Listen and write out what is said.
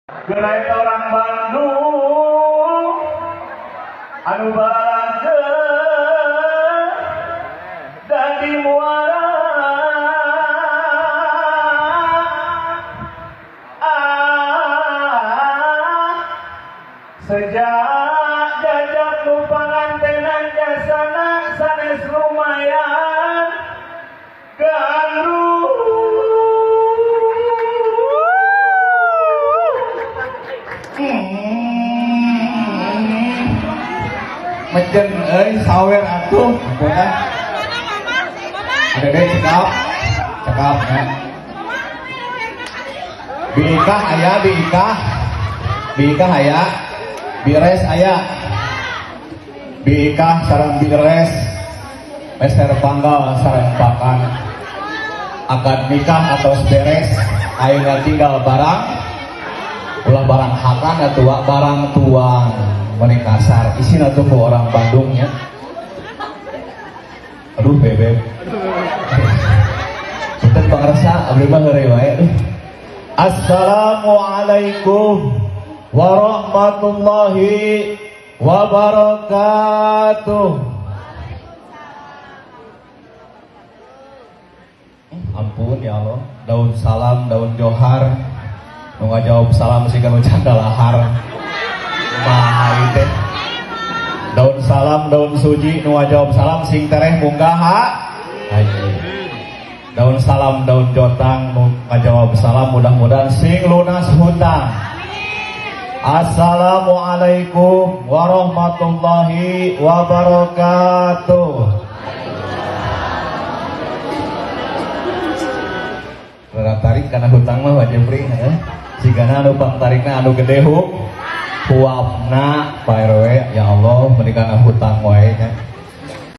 Geuna eta orang Bandung anu balangkeun dan di muara sejak jajak nu pangantenan jasana sanes lumayan gandrung. Mejen euy sawer atuh punten. Ada deui cekap. Cekap ya. Biikah aya biikah. Biikah aya. Bires aya. Biikah sareng bires. Meser panggal sareng pakan. Akad nikah atau beres ayeuna tinggal barang ulah barang hakan atuh barang tuang meni kasar isina tuh ku orang Bandungnya. Aduh bebek. Punten pangresa abdi mah heureuy wae. Assalamualaikum warahmatullahi wabarakatuh. Ampun ya Allah, daun salam, daun johar. Nu ngajawab salam sih kan canda lahar. Kumaha ieu teh? Daun salam, daun suji, nu ngajawab salam sing tereh munggah haji. Daun salam, daun jotang, nu ngajawab salam mudah-mudahan sing lunas hutang. Assalamualaikum warahmatullahi wabarakatuh. Rada tarik karena hutang mah Pak Jepri, heeh. Jigana anu pangtarikna anu gede huapna Pak RW, ya Allah meuni kana hutang wae.